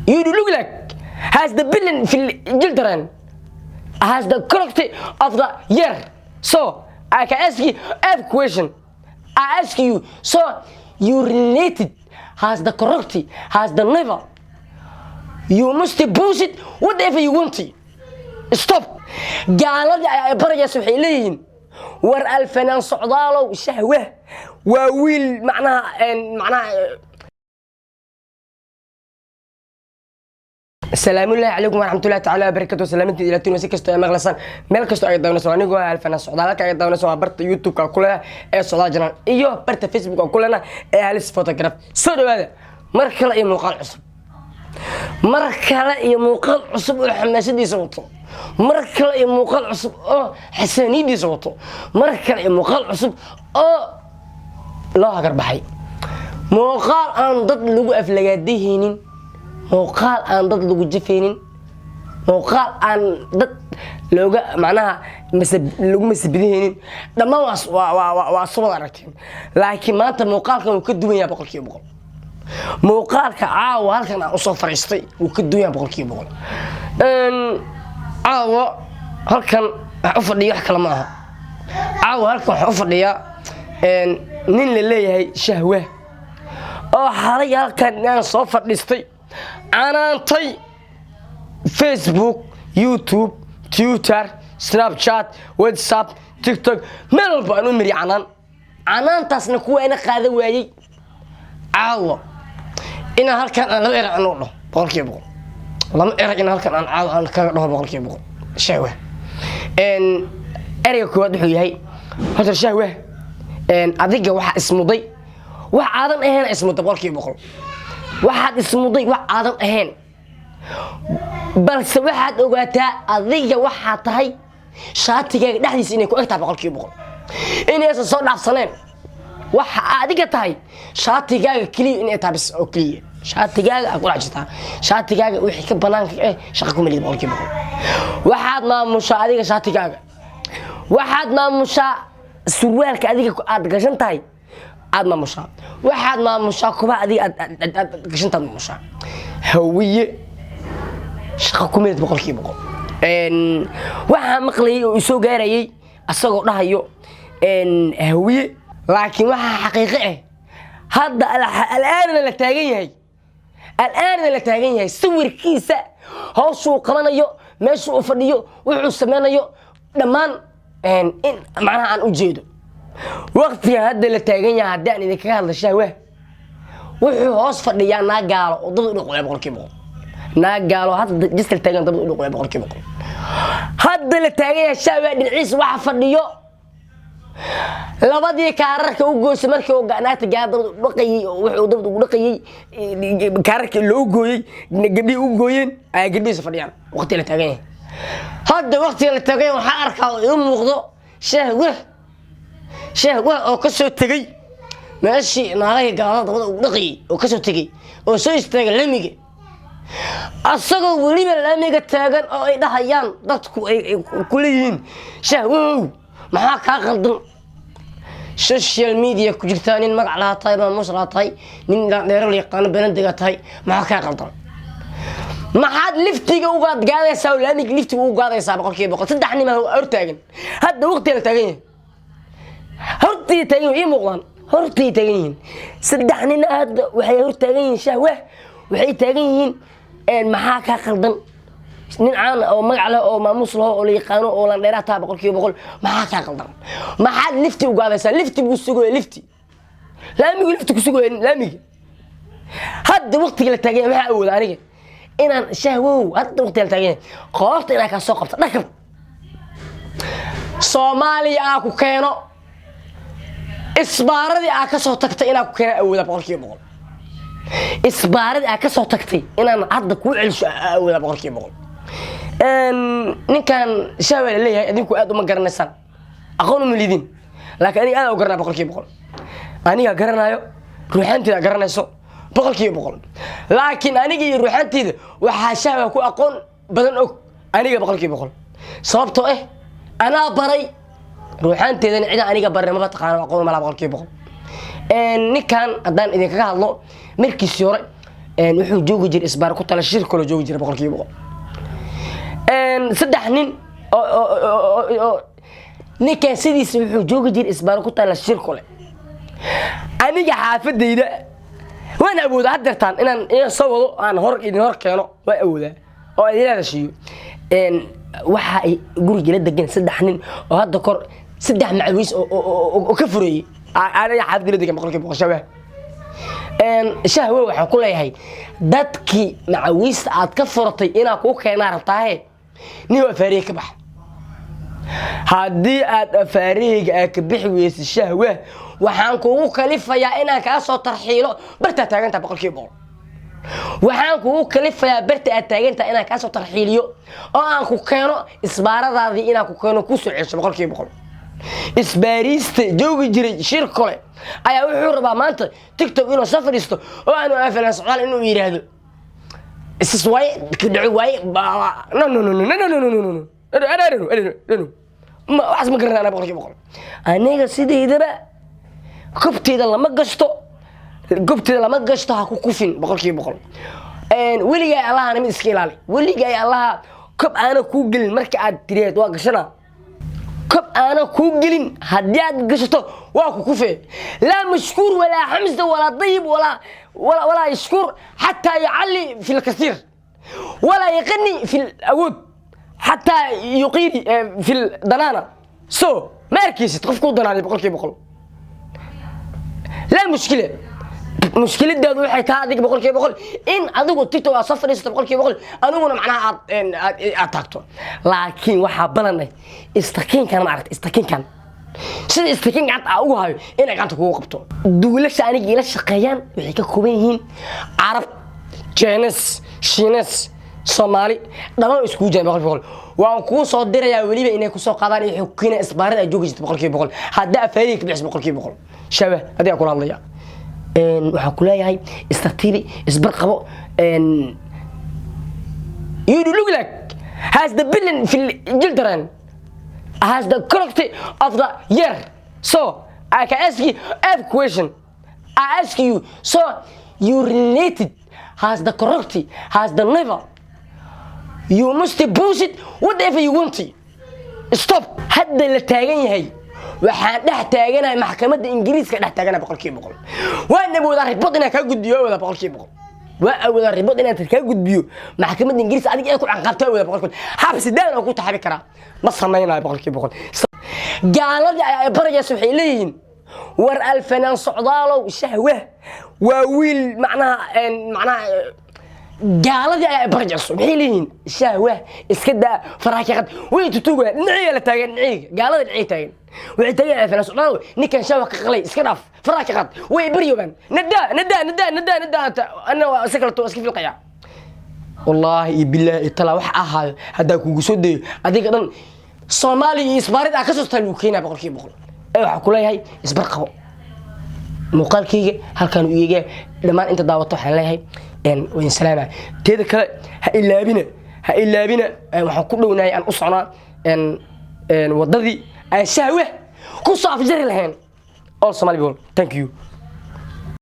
You look like has the billion children has the correct of the year. So I can ask you a question. I ask you, so you related has the correct has the never. You must push it whatever you want. Stop. Gaaladii ay barayaan waxay leeyihiin, war Alfanaan Socdaalow, Shahwah waa wiil macnaha. Salaamullaahi calaykum waraxmatullahi tacaala wabarakatu. Salaaminta ilaatiin si kastoo ay maqlasaan, meel kastoo ay daawanayso. Anigoo ah Alfanaan Socdaal, halka ay daawanayso waa barta YouTube-ka ku leeyahay ee Socdaal Janaan iyo barta Facebook ku leena ee Halis Photograph. Soo dhawaada mar kale iyo muuqaal cusub, mar kale iyo muuqaal cusub oo xamaasadiisa wato, mar kale iyo muuqaal cusub oo xasaaniyadiisa wato, mar kale iyo muuqaal cusub oo loo hagarbaxay, muuqaal aan dad lagu aflagaadahaynin, muuqaal aan dad lagu jafaynin, muuqaal aan dad looga macnaha lagu masabidahaynin. Dhammaan waa soo wada aragteen, laakiin maanta muuqaalkan wuu ka duwan yahay 100%. Muuqaalka caawa halkan aan usoo fariistay wuu ka duwan yahay 100%. Caawa halkan wax u fadhiya wax kale ma aha. Caawa halkan waxaa u fadhiyaa nin la leeyahay Shahwa oo xalay halkan inaan soo fadhiistay canaantay Facebook, YouTube, Twitter, Snapchat, WhatsApp, TikTok, meel walba aan u miri canaan. Canaantaasna kuwa ina qaada waayey, caawa inaan halkan aan laba erag aan u dhaho 100%, laba erag inaan halkan aan caawa aan kaga dhaho 100% Shahwa. Ereyga koowaad wuxuu yahay, horta Shahwa, adiga waxaa ismuday wax aadan ahayn. Ismuday 100%, waxaad ismuday wax aadan ahayn. Balse waxaad ogaataa adiga waxaa tahay shaatigaaga dhexdiisa inay ku eg tahay 100%, inaysan soo dhaafsaneen. Waxa adiga tahay shaatigaaga keliya inay tahay bis oo keliya shaatigaaga aad ku dhex jirtaa. Shaatigaaga wixii ka banaanka eh shaqa kuma lihid 100%. Waxaad maamushaa adiga shaatigaaga, waxaad maamushaa surwaalka adiga aad gashan tahay, aad maamushaa, waxaad maamushaa kubaha adiga aad gashantaad maamushaa. Hawiye shaqa kuma lihid 100%. Waxaa maqlayay oo isoo gaarayay asagoo dhahayo Hawiye, laakiin waxaa xaqiiqo ah hadda al'aanna la taagan yahay, al'aanna la taagan yahay sawirkiisa, hawshuu qabanayo, meeshuu u fadhiyo, wuxuu sameynayo dhammaan in macnaha aan u jeedo. Waqtigan hadda la taagan yahay, haddii aan idinkaga hadla Shahwah, wuxuu hoos fadhiyaa naag gaalo oo dabada u dhuqaya 100%. Naag gaalo hadda jistal taagan dabada u dhuqaya 100%. Hadda la taagan yahay, Shahwah dhinaciisa waxa fadhiyo labadii kaararka u goysay markii uu naagta gaar dabada u dhaqayay, oo wuxuu dabada ugu dhaqayay kaararka loo gooyey, gabdhihii u gooyeen ayaa gabdhihiisa fadhiyaan. Waqtiga la taagan yahay hadda, waqtiga la taagan yahay, waxaa arkaa oo ii muuqdo Shahwah, Shahwah oo ka soo tegey meeshii naagahii gaalada dabada ugu dhaqayay, oo ka soo tegey oo soo istaagay laamiga, asagoo weliba laamiga taagan oo ay dhahayaan dadku ay kuleeyihiin, "Shahwow, maxaa kaa qaldan? Social media ku jirtaa, nin magac lahaa tahay, maamuus lahaa tahay, nin dheero la yaqaano benadiga tahay, maxaa kaa qaldan? Maxaad liftiga ugaad gaadaysaa oo laamiga liftiga ugu gaadaysaa?" 100% saddex nin baa hortaagan hadda waqtiga la taagan yahay. Hortay taagan yihiin, ii muuqdaan, hortay taagan yihiin saddex nin. Hadda waxay hor taagan yihiin Shahwah, waxay taagan yihiin, "Maxaa kaa qaldan? Nin caan oo magac leh oo maamuus leh oo la yaqaano oo landheeraa taha, 100% maxaa kaa qaldan? Maxaad lifti u gaadaysaa?" Lifti buu sugaya, lifti laamigu lifti ku sugaya laamiga. Hadda waqtiga la taagan yahay, maxaa awooda aniga inaan Shahwow hadda waqtiga la taagan yahay qoorta inaan kaa soo qabto dhakab Soomaaliya aa ku keeno, isbaaradii aa ka soo tagtay inaa ku keena awooda 100%. Isbaaradii aa ka soo tagtay inaan hadda kuu celsho awooda 100%. Ninkan Shahwa la leeyahay adinku aad uma garanaysaan, aqoon uma lidin, laakiin aniga aad u garanaya 100%. Aniga garanayo, ruuxaanteeda garanayso 100%. Laakiin aniga iyo ruuxaanteeda waxaa Shahwa ku aqoon badan og aniga 100%, sababtoo ah anaa baray. Ruuxaanteedana cidaan aniga baray maba taqaano, aqoon malaa 100%. Ninkan haddaan idinkaga hadlo, markiisii hore Wuxuu joogi jiray isbaar ku tala shir kaloo joogi jira 100%. Saddex nin oo ninkan sidiisa wuxuu joogi jiray isbaar ku tala shir kale. Aniga xaafadayda waan awoodaa haddeertaan inaan soo wado, aan hor idin hor keeno, waan awoodaa oo idin hadashiiyo. Waxa ay guriga la degan saddex nin oo hadda kor saddex macawiis oo ka fureeyey. Aniga xaafadda la degan 100% shabaab shahwe. Waxaan ku leeyahay dadkii macawiista aad ka furatay inaa kuu keenaa rabtaahe, nin afaariye ka bax. Haddii aad afaarihayga aad ka bixi weysid, shahwe, waxaan kugu kalifayaa inaan kaa soo tarxiilo bartaa taagantaha 100%. Waxaan kugu kalifayaa barta aad taagantaha inaan kaa soo tarxiiliyo oo aan ku keeno isbaaradaadii, inaan ku keeno kusoo cesho 100%. Isbaariista joogi jiray shir kole ayaa wuxuu rabaa maanta TikTok inuu soo fadhiisto oo aanu afalan socdaal inuu yidhaahdo isas waaye kadhaco waaye. No, no, no, no, no, no, no, no, no, no, no, no, ma waxaas ma garanaa. 100% aniga sideydaba kobteeda lama gashto, gobteeda lama gashto. Ha ku kufin 100%. Weligaa Allahana mid iska ilaali. Weligaa Allaha kob aana kuu gelin marka aad tiriyeed waa gashana. Kob aana kuu gelin haddii aad gashato, waa ku kufe. Laa mashkuur walaa xamsa walaa dayib walaa yashkuur xataa yacali fi lkasiir walaa yaqani fi lawood xataa yuqiiri fi danaana. So ma arkaysid qof kuu danaanay 100%. Laa mushkila. Mushkiladaadu waxay tahay adiga 100% in adigu TikTok aad soo fadhiisato 100%, adiguna macnaha aad taagto. Laakiin waxaa balanay istakiinkan, ma aragta istakiinkan, sida istakiin gacanta aa ugu hayo inay gacanta kugu qabto. Duulasha aniga ila shaqeeyaan waxay ka kooban yihiin Carab, Jeenes, Shiines, Soomaali, dhammaan iskugu jiraan 100%. Waan kuu soo dirayaa weliba inay kusoo qaadaan iyo xukiina isbaarada ay joogi jirta 100%. Haddaa afaariga ka bixis 100%, shabah adigaa kula hadlaya. Waxaan ku leeyahay istartiibi, isbar qabo. You look like has the billion في children has the quality of the year. So I can ask you a question. I ask you, so you related has the correct has the never you must push it whatever you want. Stop. Hadda la taagan yahay, waxaan dhex taaganahay maxkamadda Ingiriiska, dhex taaganahay 100%. Waan awoodaa report inaan kaa gudbiyo, awoodaa 100%. Waa awoodaa report inaan kaa gudbiyo maxkamadda Ingiriiska, adiga inay ku canqabto awoodaa 100%. Xabsi daan oo ku taxabi karaa ma samaynayo 100%. Gaaladii ayaa barayaysa, waxay leeyihiin: "War Alfanaan Socdaalow, shahwe waa wiil macnaha." Gaaladii ayaa barjayso, maxay leeyihiin? "Shahwa iska daa, faraakiqad way tutugayaan." Dhinaciga la taagan, dhinaciga gaalada dhinacii taagan, waxay taagan: "Alfanaan Socdaalow, ninkan shahwa ka qalay, iska dhaaf, faraakiqad." Way baryoobaan: "Nadaa, nadaa, nadaa, nadaa, nadaa." Ana waa iska kaleto, iska filqaya. Wallaahi iyo bilaahi iyo talaa wax ahaayo haddaa kugu soo dayo adiga dhan Soomaaliya iyo isbaarid aa ka soo taa lagu keenaya 100%. Ee waxaa ku leeyahay isbar qabo. Muuqaalkayga halkaan u eegaya dhammaan inta daawato waxaan leeyahay waan salaama. Teeda kale, ha ilaabina, ha ilaabina. Waxaan ku dhownahay, aan u socnaa wadadii aan shahwe ku soo afjari lahayn. All Somali people, thank you.